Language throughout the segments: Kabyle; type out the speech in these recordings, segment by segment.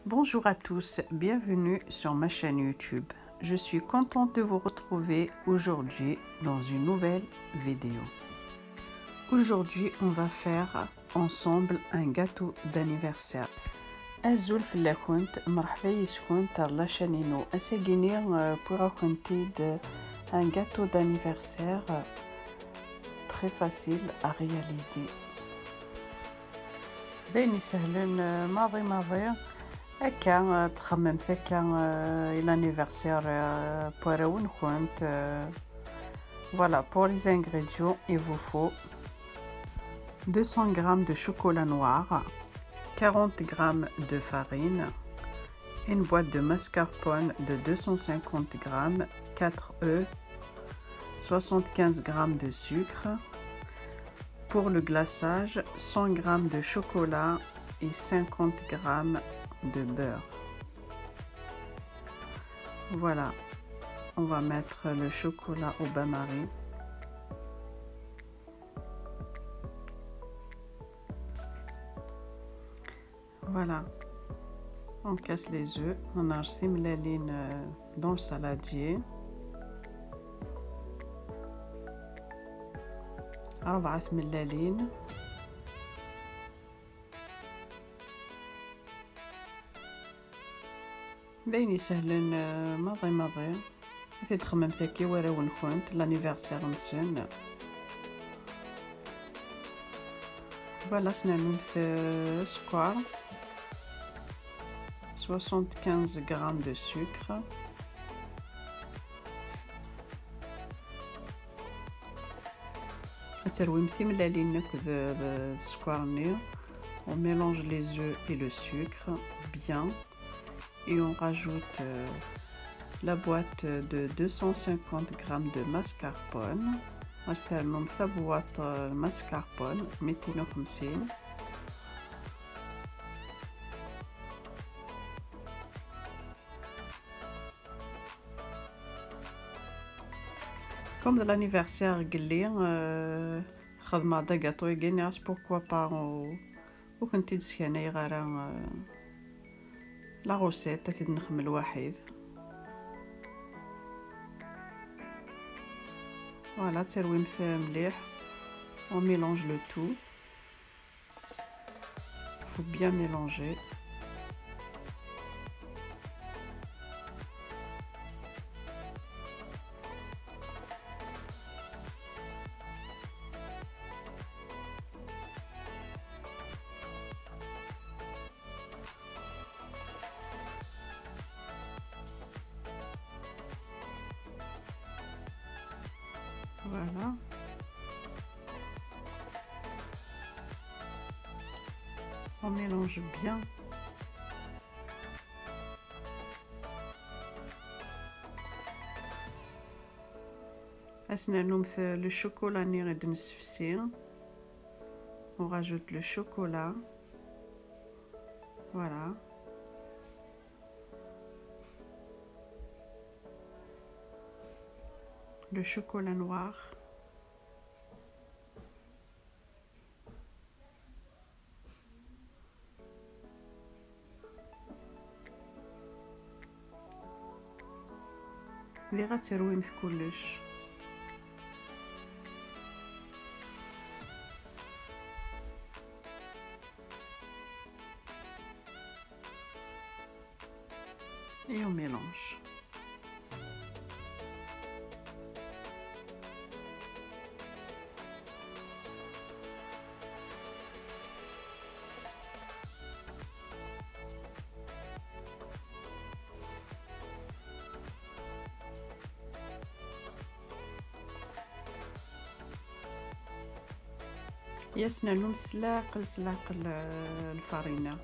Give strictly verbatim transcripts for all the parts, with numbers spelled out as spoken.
Bonjour à tous, bienvenue sur ma chaîne YouTube. Je suis contente de vous retrouver aujourd'hui dans une nouvelle vidéo. Aujourd'hui, on va faire ensemble un gâteau d'anniversaire. Azul fell-akent, merḥba yis-kent ar la chaîne-inu. Ass-agi-ni, euh, wwiɣ-akent-id un gâteau d'anniversaire, euh, très facile à réaliser. D ayen isehlen, euh, maḍi maḍi. Akka, euh, txemmemt akka, euh, i l'anniversaire, euh, n warraw-nkent, euh, voilà, pour les ingrédients, il vous faut deux cents grammes de chocolat noir, quarante grammes de farine, une boîte de mascarpone de deux cent cinquante grammes, quatre œufs, soixante-quinze grammes de sucre. Pour le glaçage, cent grammes de chocolat et cinquante grammes de beurre. Voilà, on va mettre le chocolat au bain-marie. Voilà. On casse les œufs. On a simlalin, euh, dans le saladier. ربعة تملالين. D ayen isehlen, euh, maḍi maḍi. Ad t-id-txemmemt akka i warraw-nkent, l'anniversaire-nsen. Voilà, ad s-nernumt, euh, sskeṛ. Soixante-quinze grammes de sucre. Ad terwimt timellalin akked, euh, sskeṛ-nni. On mélange les œufs et le sucre bien. Et on rajoute, euh, la boîte de deux cent cinquante grammes de mascarpone. Ad s-ternum tabwaṭ, euh, mascarpone, mitin u xemsin. Comme de l'anniversaire n yelli, euh, xedmeɣ-d agaṭu-agi, nniɣ-as pourquoi pas, ur, ur kent-id-sskanayeɣ ara, euh, la recette, ad t-id-nexdem lwaḥid. Voilà, terwimt mliḥ. On mélange le tout. Faut bien mélanger. Voilà. On mélange bien. Ad s-nernumt le chocolat-nni i d-nessefsi. On rajoute le chocolat. Voilà. Le chocolat noir. Lliɣ ad terwimt kullec. Et on mélange. Yes, nernu s leɛqel, s leɛqel, euh, lfarina.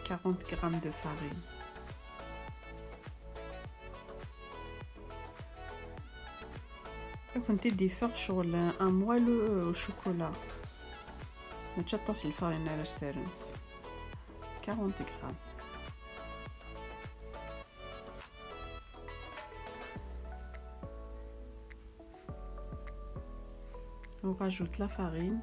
Quarante grammes de farine. Ad kent-id-iffeɣ ccɣel un moelleux au chocolat. Mačči aṭas lfarina ara s-terremt. Quarante grammes. On rajoute la farine.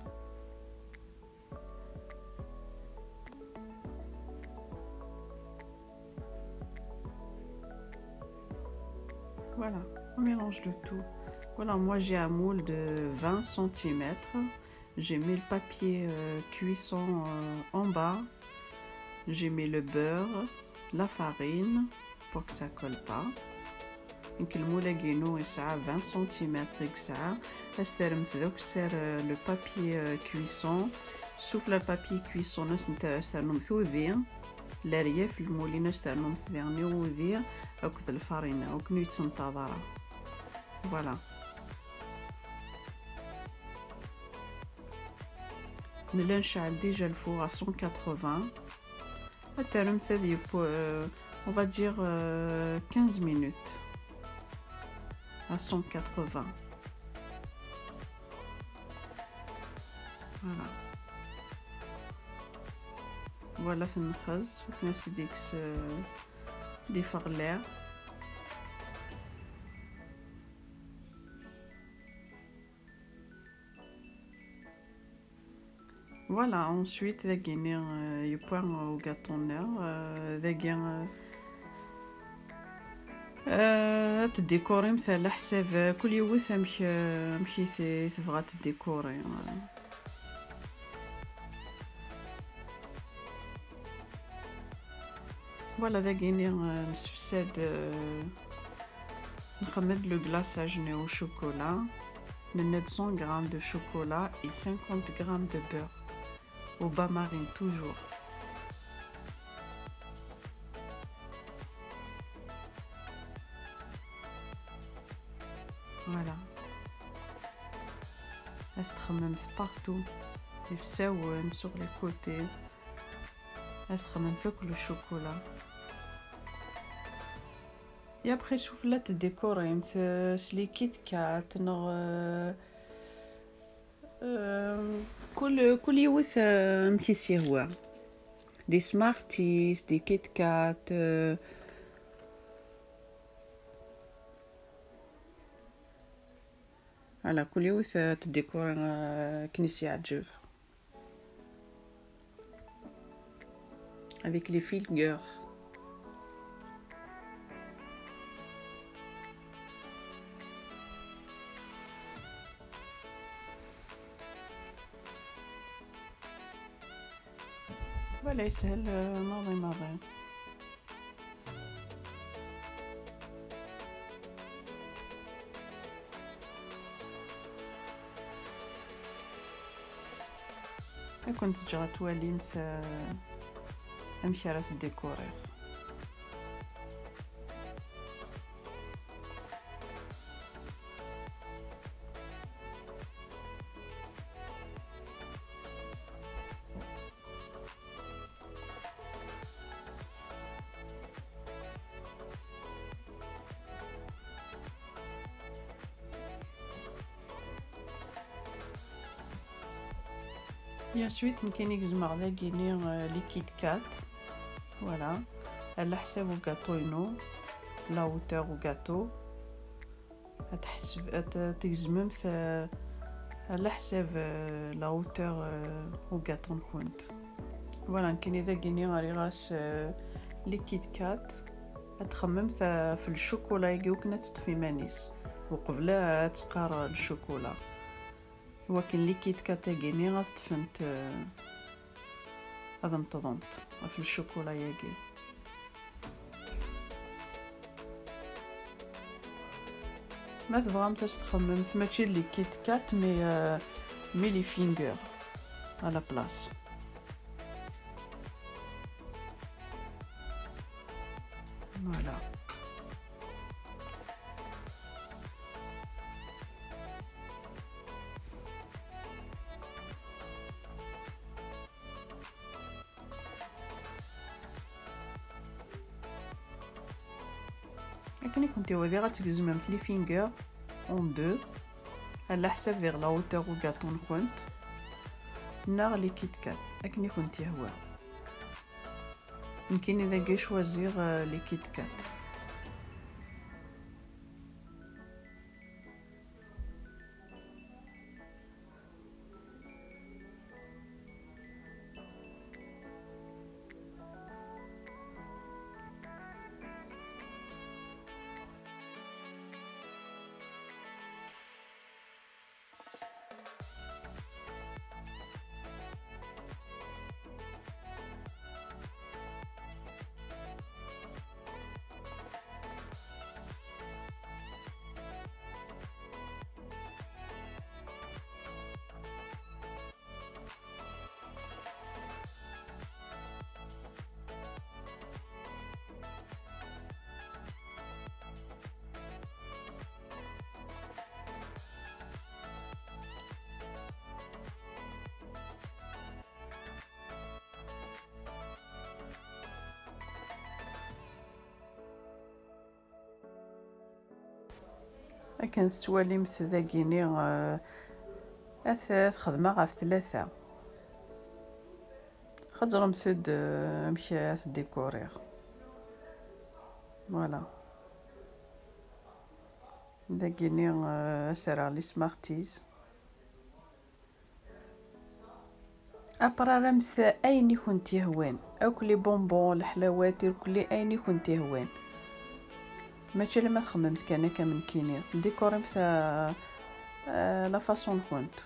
Voilà, on mélange le tout. Voilà, moi j'ai un moule de vingt centimètres. J'ai mis le papier euh, cuisson euh, en bas. J'ai mis le beurre, la farine, pour que ça colle pas. Donc المول-agi-inu يسعى vingt centimètres يسعى. As-terremt d akessar euh, le papier euh, cuisson. Sufella n le papier cuisson, as-terremt udi. Leryaf n lmulin, as-terremt diɣen udi akked lfarina, ur ken-yettenṭaḍ ara. Voilà. Nella nceɛl déjà le four à cent quatre-vingts. Ad terremt ad yeww, euh, on va dire, euh, quinze minutes à cent quatre-vingts. Voilà. Voilà, tenxez, akken ad s-d-ikkes, euh, d iferlliɛ. Voilà, ensuite, dagi-ni, euh, yewwa ugaṭu-nni, euh, dagi, euh, euh, ad tdikurimt ɛla ḥsab, euh, kul yiwet amek, euh, amek i t-, i tebɣa ad tdikuri, euh. Voilà, dagi-ni, euh, nessefsad, euh, nxemmem-d le glaçage-nni au chocolat. Nenna-d cent grammes de chocolat et cinquante grammes de beurre au bain-marie toujours. Voilà. Ad s-txemmemt partout. Ifsawen, sur les côtés. Ad s-txemmemt akk le chocolat. Et après, sufella tdikurimt, euh, s les Kit Kat, neɣ, euh, euh, kul, kul yiwet, euh, amek i s-yehwa. Des Smarties, des Kit Kat, euh, voilà, kul yiwet, euh, tdikuri, euh, akken i s-yeɛǧeb. Avec les fingers. Voilà, yeshel, euh, maḍi maḍi. Ad kent-ǧǧeɣ ad twalimt, euh, amek ara tdikuriɣ. Et ensuite, nekkini gezmeɣ dagi-ni, euh, les Kit Kat. Voilà. Ɛla ḥsab ugaṭu-inu, la hauteur ugaṭu. Ad tḥesb-, ad t-, tgezmemt, euh, ɛla ḥsab, euh, la hauteur, euh, ugaṭu-nkent. Voilà, nekkini dagi-ni rriɣ-as, euh, les Kit Kat. Ad txemmemt, euh, ɣef le chocolat-agi, akken ad teṭṭef iman-is. Uqbel ad teqqar le chocolat. Iwakken les Kit Kat-agi-ni ad ṭṭfent, euh, ad neṭḍent ɣef le chocolat-agi. Ma tebɣamt ad s-txemmemt, mačči les Kit Kat, mais, euh, mais les fingers à la place. Voilà. Akken i kent-iwediɣ ad tgezmemt les fingers en deux, ɛla ḥsab diɣ la hauteur ugaṭu-nkent, neɣ les Kit Kat, akken i kent-yehwa. Nekkini dagi cwaziɣ, euh, les Kit Kat. Akken tettwalimt dagini, eh, at, at xedmeɣ ɣef tlata. Xeddremt-d, eh, amek ad t-dikuriɣ. Voilà. Dagini, eh, ad s-rreɣ les Smarties. Après, rremt ayen i kent-yehwan. Akk les bonbons, leḥlawat, irkelli, ayen i kent-yehwan. Mačči alamma txemmemt kan akka am nekkini. Dikurimt, euh, euh, la façon-nkent.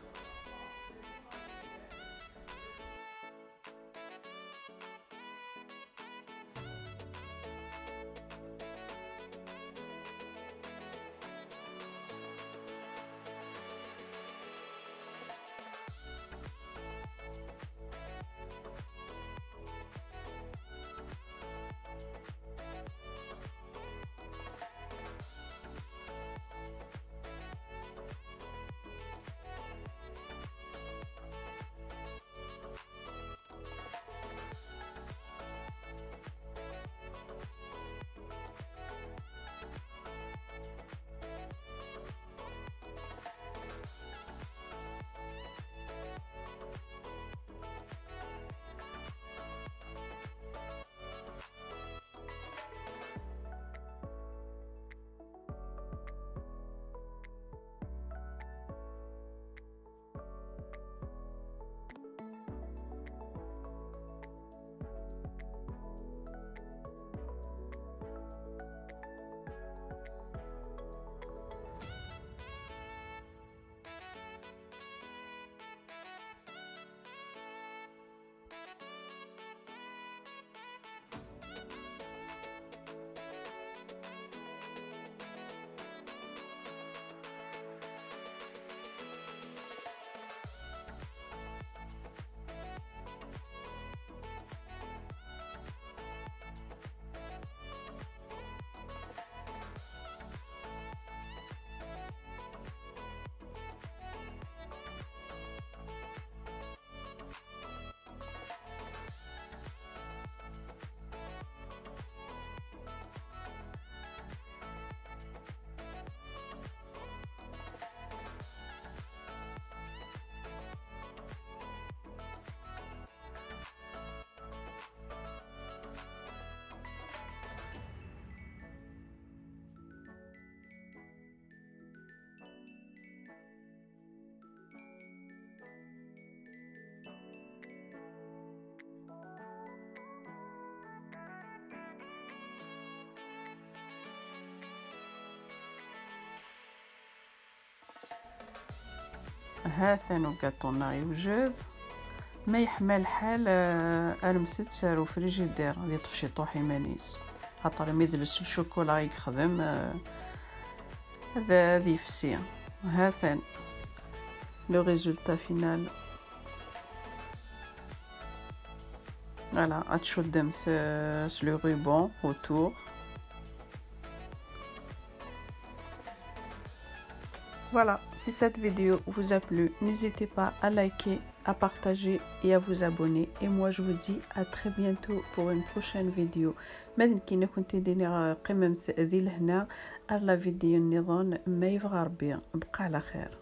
Ha-t-an ugaṭu-nneɣ yewjed. Ma yeḥma lḥal, eh, rremt-t ar ufrijidir, ad yeṭṭef ciṭuḥ iman-is. Xaṭer imi d les ccukula i yexdem, eh, ad, ad yefsi. Ha-t-an le résultat final. Voilà, ad tcuddemt, euh, s le ruban autour. Voilà, si cette vidéo vous a plu, n'hésitez pas à liker, à partager et à vous abonner. Et moi, je vous dis à très bientôt pour une prochaine vidéo. Ma d nekkini, ad kent-id-iniɣ, euh, qqimemt di lehna ar la vidéo nniḍen, ma yebɣa Rebbi. Bqa ɛla xir.